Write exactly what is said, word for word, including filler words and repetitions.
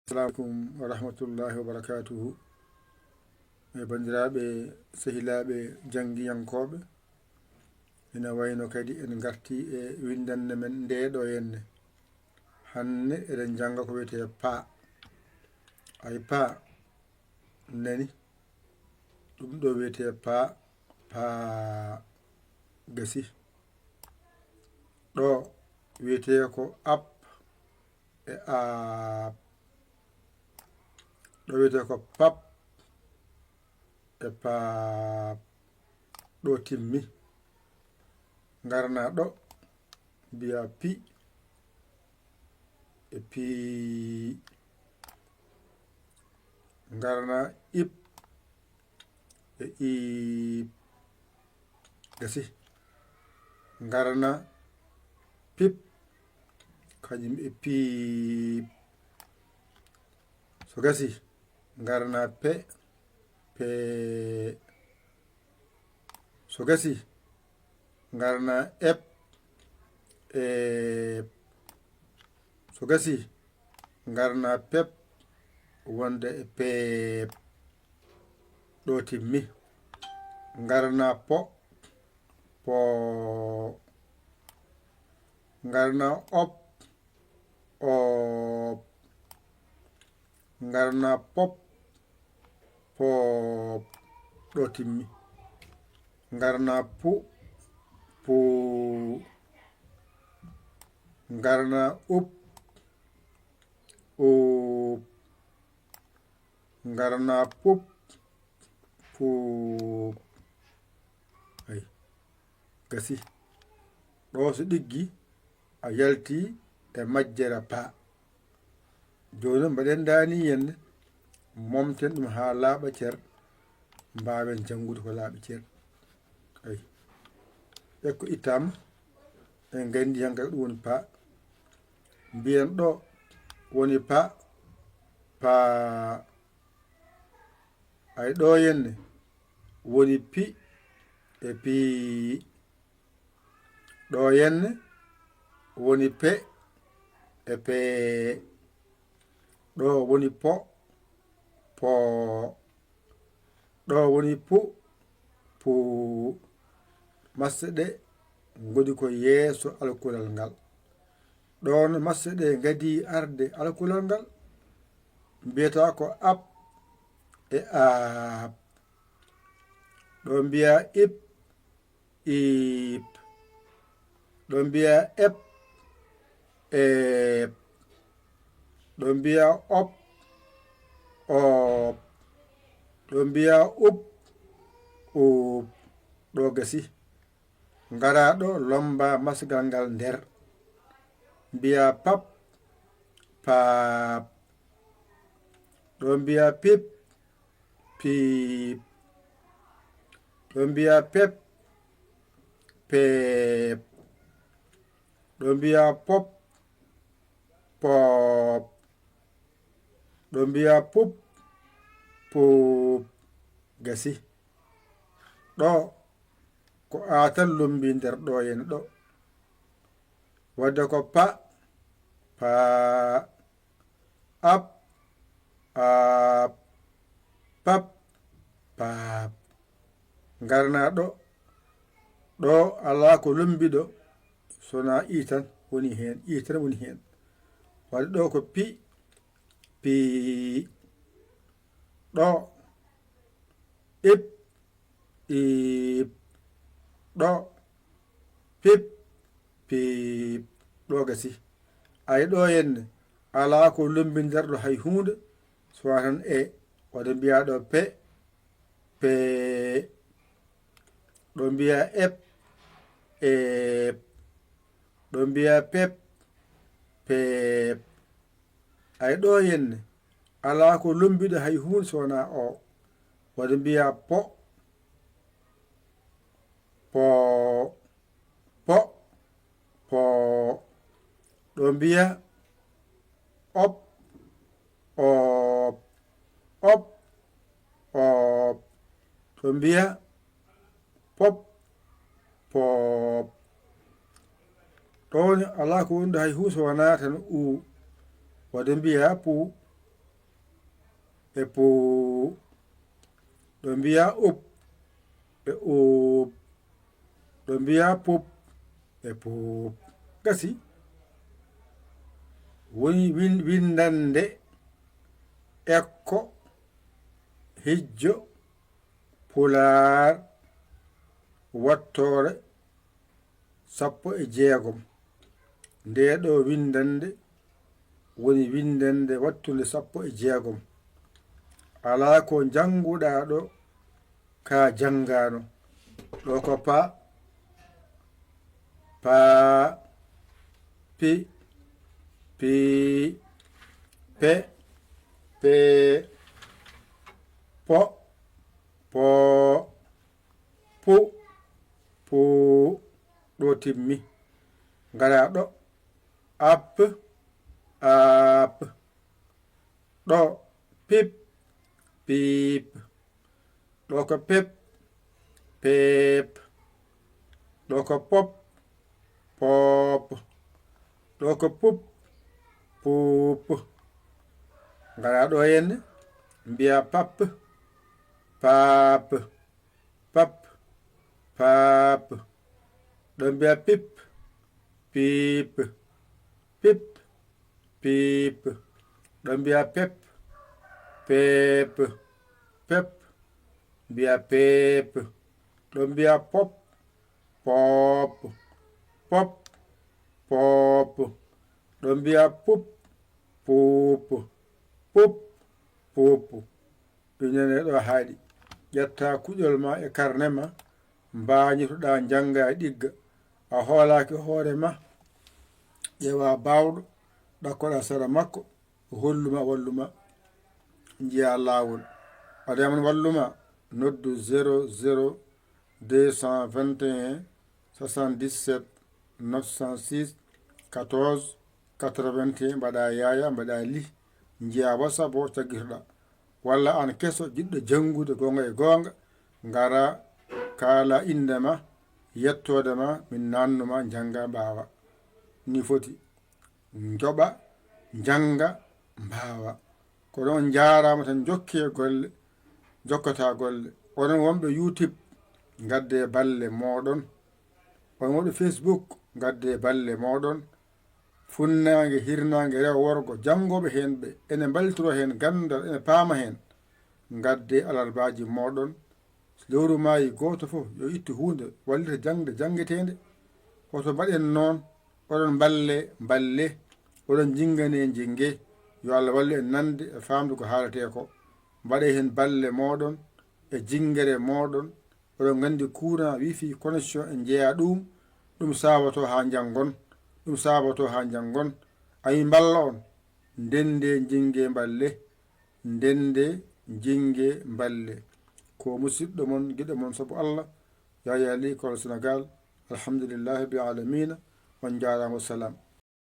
Assalamu aleykum wa rahmatullahi wa barakatuhu. E banndiraaɓe, sehilaaɓe, janngiyankooɓe, ina wayno kadi en ngartii e winndannde men ndee ɗo henne. Hannde eɗen jannga ko wiyetee paa. Ay paa, nani? Ɗum ɗo wiyetee paa, paa gasi. Ɗo wiyetee ko ap e aap. Ɗo wiyetee ko pap e paap. Ɗo timmi. Ngarna ɗo, mbiya pi e pii. Ngarna ip e iip. Gasi. Ngarna pip, kañum e piip. So gasi, ngarna pe, pee. So gasi, ngarna ep, eep. So gasi, ngarna pep, wonde e peep. Ɗo timmi. Ngarna po, poo. Ngarna op, oop. Ngarna pop, poop. Ɗo timmi. Ngarna pu, puu. Ngarna up, uup. Ngarna pup, puup. Ay, gasi. Ɗo so ɗiggi, a yalti e majjere paa. Jooni mbaɗen daani yenne, momten ɗum haa laaɓa cer, mbaawen janngude ko laaɓi cer. Ay. Ekko ittaama, en nganndi hannga ko ɗum woni paa. Mbiyen ɗo woni paa, paa. Ay, ɗo henne woni pi e pii. Ɗo henne woni pe e pee. Ɗo woni po, poo. Ɗo woni pu, puu. Masɗe ɗe ngoni ko yeeso alkulal ngal. Ɗoon masɗe ɗe ngadii arde alkulal ngal, mbiyata ko ap e aap. Ɗo mbiya ip, iip. Ɗo mbiya ep, eep. Ɗo mbiya op, oop. Ɗo mbiya up, uup. Ɗo gasi. Ngara ɗo, lomba masgal ngal nder. Mbiya pap, paap. Ɗo mbiya pip, piip. Ɗo mbiya pep, peep. Ɗo mbiya pop, poop. Ɗo mbiya pup, puup. Gasi. Ɗo ko aa tan lombi nder ɗo henne ɗo. Wadde ko pa, paa, ap, aap, pap, paap. Ngarna ɗo. Ɗo alaa ko lombi ɗo, so wonaa i tan woni heen, i tan woni heen. Wadde ɗo ko pi, pii. Ɗo, ip, iip. Ɗo, pip, piip. Ɗo gasi. Ay, ɗo henne, alaa ko lombinderɗo hay huunde, so wonaa tan e, wadde mbiya ɗo pe, pee. Ɗo mbiya ep, eep. Ɗo mbiya pep, peep. Ay, ɗo henne, alaa ko lombiɗo hay huunde so wonaa o. Wadde mbiya po, poo, po, poo. Ɗo mbiya op, oop, op, oop. Ɗo mbiya pop, poop. Ɗo woni alaa ko wonde hay huunde so wonaa tan u. Wadde mbiya pu, e poo. Ɗo mbiya up, ɓe up. Ɗo mbiya pup, ɓe pup. Gasi. Woni win-, winndannde ekko, hijjo, pulaar, wattoore, sappo e jeegom. Ndee ɗoo winndannde woni winndannde wattunde sappo e jeegom. Alaa ko njannguɗaa ɗo ka janngaano. Ɗo ko pa, paa, pi, pii, pe, pee, po, poo, pu, puu. Ɗo timmi. Ngara ɗo, ap, aap. Ɗo, pip, piip. Ɗo ko pep, peep. Ɗo ko pop, poop. Ɗo ko pup, puup. Ngara ɗo henne, mbiya pap, paap. Pap, paap. Ɗo mbiya pip, piip. Pip, piip. Ɗo mbiya pep, peep. Pep, mbiya peep. Ɗo mbiya pop, poop. Pop, poop. Ɗo mbiya pup, puup. Pup, puup. Ɗum nene ɗo haaɗi. Ƴetta kuɗol ma e karne ma, mbañitoɗaa njannga e ɗigga. A hoolaaki hoore ma, ƴeewa baawɗo, ɗakkoɗaa sara makko, o holluma, walluma, njiya laawol. Ade amen walluma, noddu zéro zéro deux cent vingt et un soixante-dix-sept neuf cent six quatorze quatre-vingt-un, mbaɗa yaaya, mbaɗa li, njiya WhatsApp o caggitoɗa. Walla aan keso jiɗɗo janngude goonga e goonga, ngara kaala innde ma, yettoode ma, min naannuma, njannga, mbaawa. Ni foti. Njoɓa, njannga, mbaawa. Kono on njaaraama tan, njokkee golle, njokkataa golle. Onon wonɓe YouTube, ngaddee balle mooɗon. On wonɓe Facebook, ngaddee balle mooɗon. Funnaange, hirnaange, rewo, worgo, janngooɓe heen ɓe, ene mballitoro heen ganndal, ene paama heen. Ngaddee alarbaaji mooɗon. Lewru maayi, gooto fof yo ittu huunde wallita jaŋde janngeteende. Hoto mbaɗen noon, oɗon mballe, mballe, oɗon njinnganee, njinnge. Yo Allah wallu en nande e faamde ko haaletee ko. Mbaɗee heen balle mooɗon e jinngere mooɗon. Oɗon nganndi courant, wifi, connexion en njeyaa ɗum, ɗum saaboto haa njanngon, ɗum saaboto haa njanngon. Ayi mballa on, ndende, njinnge, mballe. Ndende, njinnge, mballe. Ko musiɗɗo mon, giɗo mon sabu Allah, Yaya Ly, Kolda, Sénégal. Alhamdulillahi rabbil alamina. On njaaraama, wassalam.